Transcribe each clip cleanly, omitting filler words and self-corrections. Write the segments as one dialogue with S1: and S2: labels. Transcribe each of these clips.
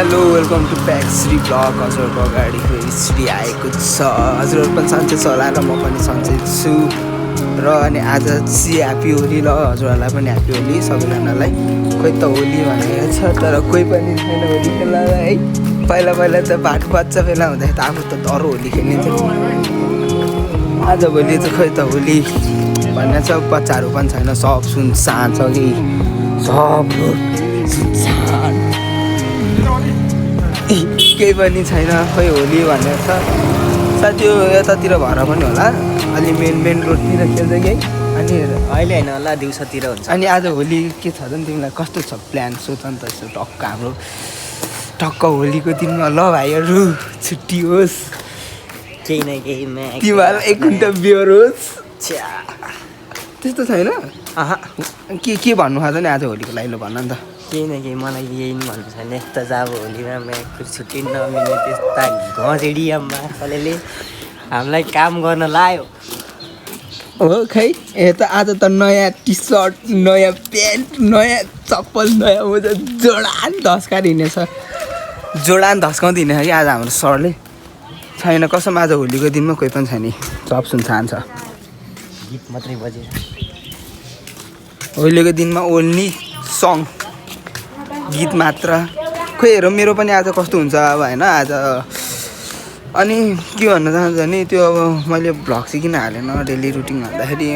S1: Hello welcome to back Shri blog. हजुरहरूको अगाडिको श्री आएको छ। हजुरहरू पनि सन्चै छ होला र म पनि सन्चै छु। र अनि आज ह्याप्पी होली ल हजुरहरूलाई पनि ह्याप्पी होली सबैजनालाई। कोही त होली भनेको छ तर कोही पनि छैन होली खेल्नलाई है। पहिला पहिला त बच्चा बेला हुँदाखेरि त आफू त अरू होली खेल्ने थियो। आजभोलि चाहिँ खोइ त होली भन्ने छ, बच्चाहरू पनि छैन, सब सुनसान छ कि सब सुनसान, केही पनि छैन। खोइ होली भनेर छ सायद त्यो यतातिर भएर पनि होला, अलि मेन रोडतिर खेल्छ कि। अनि
S2: अहिले होइन होला, दिउँसोतिर हुन्छ।
S1: अनि आज होली के छ त तिमीलाई, कस्तो छ प्लान? सोच नि त यसो टक्क हाम्रो टक्क होलीको दिनमा ल भाइहरू छुट्टी होस्,
S2: केही न केही
S1: तिमीहरूलाई 1 घन्टा बियर होस्। त्यस्तो छैन के भन्नु खोज्छ नि आज होलीको लागि? ल भन नि त।
S2: केही न केही मलाई यही नि भन्नु छैन। यस्तो चाहिँ अब होलीमा मेरो छुट्टी नमिल्ने त्यस्ता घचेडियामा कसैले हामीलाई काम गर्न लायो
S1: हो। खै त आज त नयाँ टी सर्ट, नयाँ प्यान्ट, नयाँ चप्पल, नयाँ मोजा जोडान धस्काएर हिँडेछ, जोडान धस्काउँदै हिँडेछ कि आज हाम्रो सरले। छैन कसम आज होलीको दिनमा कोही पनि छैन, सब सुनसान छ।
S2: गीत मात्रै बजे
S1: होलीको दिनमा ओन्ली सङ, गीत मात्र। खोइ हेरौँ मेरो पनि आज कस्तो हुन्छ अब होइन आज। अनि के भन्न चाहन्छ नि, त्यो अब मैले भ्लग चाहिँ किन हालेन डेली रुटिन भन्दाखेरि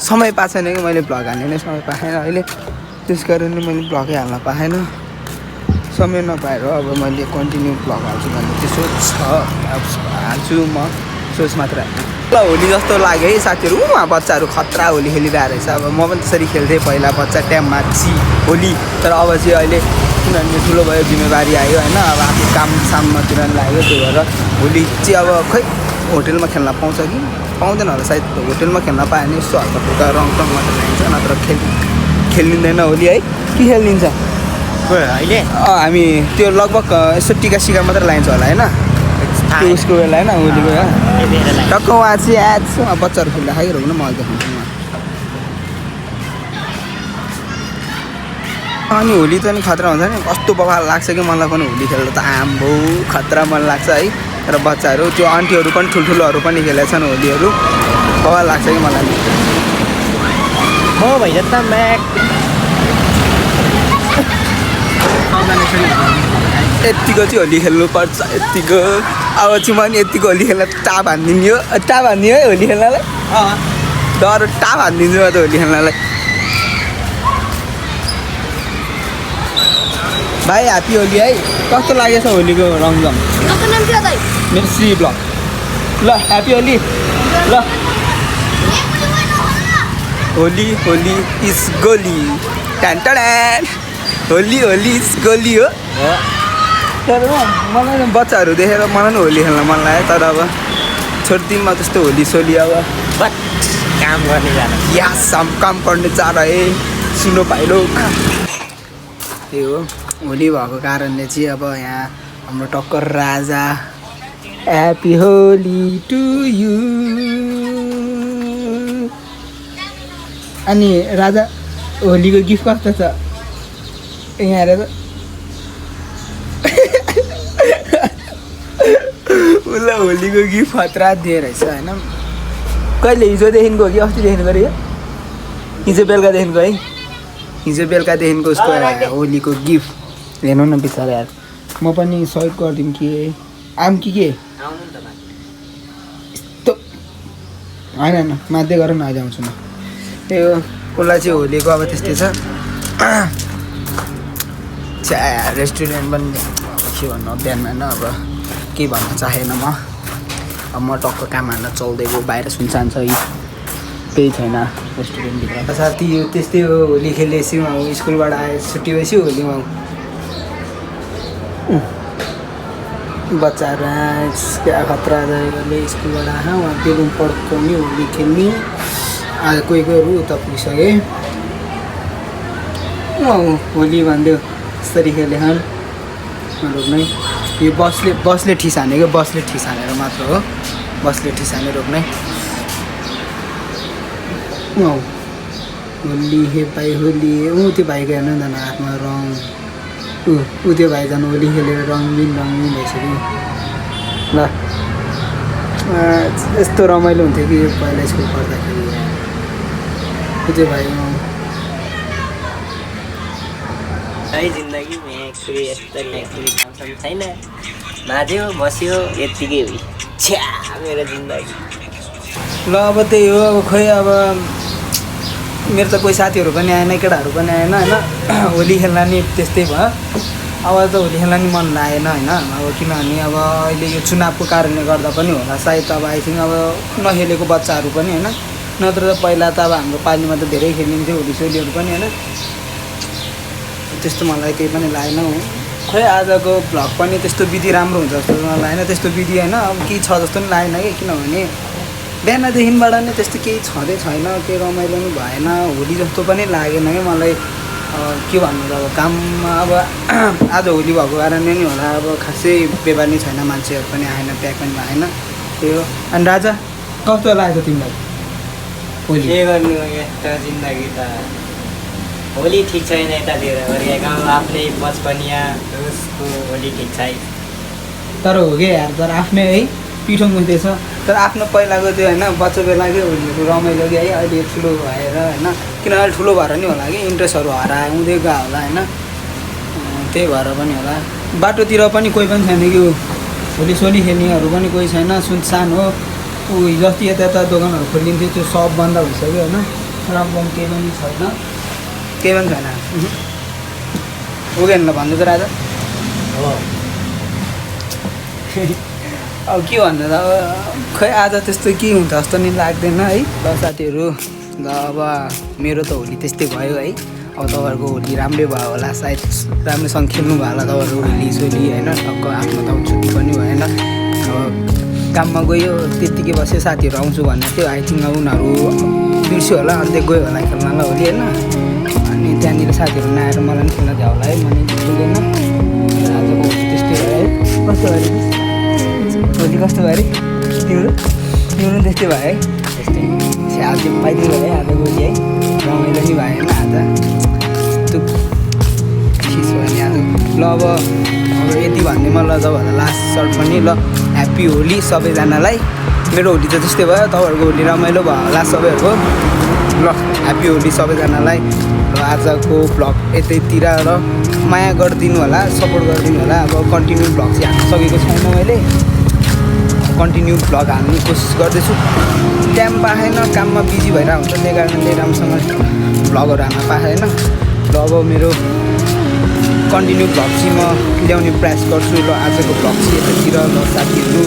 S1: समय पाएको छैन कि, मैले भ्लग हाल्ने नै समय पाएन अहिले, त्यस कारणले मैले भ्लगै हाल्न पाएन। समय नपाएर अब मैले कन्टिन्यू भ्लग हाल्छु भन्ने त्यो सोच छ, हाल्छु म, सोच मात्र होइन। ल होली जस्तो लाग्यो है साथीहरू, उहाँ बच्चाहरू खतरा होली खेलिरहेको रहेछ। अब म पनि त्यसरी खेल्थेँ पहिला बच्चा टाइममा होली, तर अब चाहिँ अहिले किनभने ठुलो भयो, जिम्मेवारी आयो होइन, अब आफ्नो काम सामतिर लाग्यो, त्यही भएर होली चाहिँ अब खोइ होटेलमा खेल्न पाउँछ कि पाउँदैन होला सायद। होटेलमा खेल्न पायो भने यसो हल्का फुल्का रङ मात्र ल्याइन्छ, नत्र खेलिँदैन होली है। के खेलिदिन्छ
S2: अहिले
S1: हामी त्यो लगभग यसो टिका सिका मात्र लाइन्छ होला होइन, त्यो उसको बेला होइन होलीको टक्क उहाँ चाहिँ आज बच्चाहरू खेल्दा खाइरहनु न, मलाई देखाउँछु उहाँ। अनि होली त नि खतरा हुन्छ नि, कस्तो बवाल लाग्छ कि मलाई पनि होली खेल्दा त आम्बो खतरा मन लाग्छ है। र बच्चाहरू त्यो आन्टीहरू पनि ठुल्ठुलोहरू पनि खेलेका छन् होलीहरू, बवाल लाग्छ कि मलाई।
S2: म भइज त म्याक
S1: यत्तिको चाहिँ होली खेल्नुपर्छ, यत्तिको। अब चाहिँ म नि यत्तिको होली खेल्न टाप हानिदिने हो, टाप हान्ने है होली खेल्नलाई, डर टाप हानिदिन्छु म त होली खेल्नलाई। भाइ ह्याप्पी होली है, कस्तो लागेछ होलीको रङझम? मेरो श्री ब्लग। ल ह्याप्पी होली। ल होली होली इज गोली, टान टान, होली होली इज गोली हो। तर मलाई बच्चाहरू देखेर मलाई पनि होली खेल्न मन लाग्यो, तर अब छोडिदिनमा त्यस्तो होली सोली अब
S2: काम गर्ने जान
S1: या काम पर्ने चार है, सुनो पाइलो। त्यही हो होली भएको कारणले चाहिँ अब यहाँ हाम्रो टक्कर राजा, ह्याप्पी होली टु यु। अनि राजा होलीको गिफ्ट कस्तो छ यहाँ हेरेर? उसलाई होलीको गिफ्ट खतरा दिए रहेछ होइन। कहिले हिजोदेखिको हो कि अस्तिदेखिको अरे? हिजो बेलुकादेखिको है, हिजो बेलुकादेखिको उसको होलीको गिफ्ट हेर्नु न बिचरा यार। म पनि सहयोग गरिदिउँ कि आम कि के यस्तो होइन माध्य गर न, अहिले आउँछु म। त्यही हो उसलाई चाहिँ होलीको अब त्यस्तै छ। रेस्टुरेन्ट पनि के भन्नु बिहानमा होइन, अब केही भन्न चाहेन म। अब म टक्क काम हान्न चल्दै गयो, बाहिर सुनसान छ, केही छैन रेस्टुरेन्टभित्र। साथी त्यस्तै हो, होली खेलेपछि म स्कुलबाट आएँ, छुट्टी भएपछि होलीमा बच्चाहरू क्या खतरा जाने स्कुलबाट आएँ, उहाँ बेलुन पड्काउने होली खेल्ने। आज कोही कोहीहरू उता पुगिसकेँ, होली भन्दै यसरी खेलेछन् रोक्नै। यो बसले ठिस हानेको, बसले ठिस हानेर मात्र हो, बसले ठिस हाने रोक्नै। होली हे भाइ होली, त्यो भाइको हेर्नु न हातमा रङ, ऊ त्यो भाइ झन् होली खेलेर रङबिन भइसक्यो ल यस्तो रमाइलो हुन्थ्यो कि पहिला स्कुल पढ्दाखेरि ऊ त्यो भाइ
S2: है जिन्दगी मेकुरी यस्तो मेकुरी काम छैन नाच्यो बस्यो यत्तिकै हो छ्या मेरो जिन्दगी
S1: ल अब त्यही हो अब खोइ अब मेरो त कोही साथीहरू पनि आएन केटाहरू पनि आएन होइन होली खेल्न नि त्यस्तै भयो अब त होली खेल्न नि मन लागेन होइन अब किनभने अब अहिले यो चुनावको कारणले गर्दा पनि होला सायद अब आई थिङ्क अब नखेलेको बच्चाहरू पनि होइन नत्र त पहिला त अब हाम्रो पालीमा त धेरै खेलिन्थ्यो होली सोलीहरू पनि होइन त्यस्तो मलाई केही पनि लागेन हो खोइ आजको भ्लग पनि त्यस्तो विधि राम्रो हुन्छ जस्तो मलाई लागेन त्यस्तो विधि होइन अब केही छ जस्तो पनि लागेन कि किनभने बिहानदेखिबाट नै त्यस्तो केही छँदै छैन केही रमाइलो पनि भएन होली जस्तो पनि लागेन कि मलाई के भन्नु अब काममा अब आज होली भएको कारणले नि होला अब खासै व्यवहार नै छैन मान्छेहरू पनि आएन प्याक पनि भएन त्यही हो अनि राजा कस्तो लाग्यो तिमीलाई होली
S2: के गर्नु यस्तो जिन्दगी त होली ठिक छैन यतातिर गाउँमा आफ्नै बचपनिया दोस्तको होली ठिक छैन
S1: तर हो कि यार तर आफ्नै है पिठो मुख्दैछ तर आफ्नो पहिलाको त्यो होइन बच्चा बेलाकै होलीहरू रमाइलो कि है अहिले ठुलो भएर होइन किनभने ठुलो भएर नि होला कि इन्ट्रेस्टहरू हराउँदै गयो होला होइन त्यही भएर पनि होला बाटोतिर पनि कोही पनि छैन कि होली सोली खेल्नेहरू पनि कोही छैन सुनसान हो ऊ जति यता दोकानहरू खोलिन्थ्यो त्यो सब बन्द भइसक्यो होइन राम्रो केही पनि छैन केही पनि छैन ओके ल भन्नु त राजा
S2: हो
S1: अब के भन्नु त अब खै आज त्यस्तो के हुन्छ जस्तो नि लाग्दैन है ल साथीहरू ल अब मेरो त होली त्यस्तै भयो है अब तपाईँहरूको होली राम्रै भयो होला सायद राम्रोसँग खेल्नु भयो होला तपाईँहरूको होली सोली होइन टक्क आफ्नो त छुट्टी पनि भएन अब काममा गयो त्यत्तिकै बस्यो साथीहरू आउँछु भन्ने थियो आई थिङ्क उनीहरू बिर्स्यो होला अन्त गयो होला खेल्नलाई होली होइन अनि त्यहाँनिर साथीहरू नआएर मलाई पनि खेल्न थियो होला है मैले बुझ्दैन आजको होली त्यस्तै भयो है कस्तो भयो होली कस्तो भयो अरे तिम्रो तिम्रो त्यस्तै भयो है
S2: त्यस्तै
S1: आज पाइदिनु भयो है आज होली है रमाइलो नि भएन आज त्यो चिज भयो नि आज ल अब यति भन्ने म ल तपाईँहरूलाई लास्ट सर्ट पनि ल ह्याप्पी होली सबैजनालाई मेरो होली त त्यस्तै भयो तपाईँहरूको होली रमाइलो भयो होला सबैहरूको ल ह्याप्पी होली सबैजनालाई र आजको भ्लग यतैतिर र माया गरिदिनु होला सपोर्ट गरिदिनु होला अब कन्टिन्यू भ्लग चाहिँ हाल्न सकेको छैन मैले कन्टिन्यू भ्लग हाल्ने कोसिस गर्दैछु टाइम पाएन काममा बिजी भएर हुन्छ त्यही कारणले राम्रोसँग भ्लगहरू हाल्न पाएन र अब मेरो कन्टिन्यू भ्लग चाहिँ म ल्याउने प्रयास गर्छु ल आजको भ्लग चाहिँ यतातिर ल साथीहरू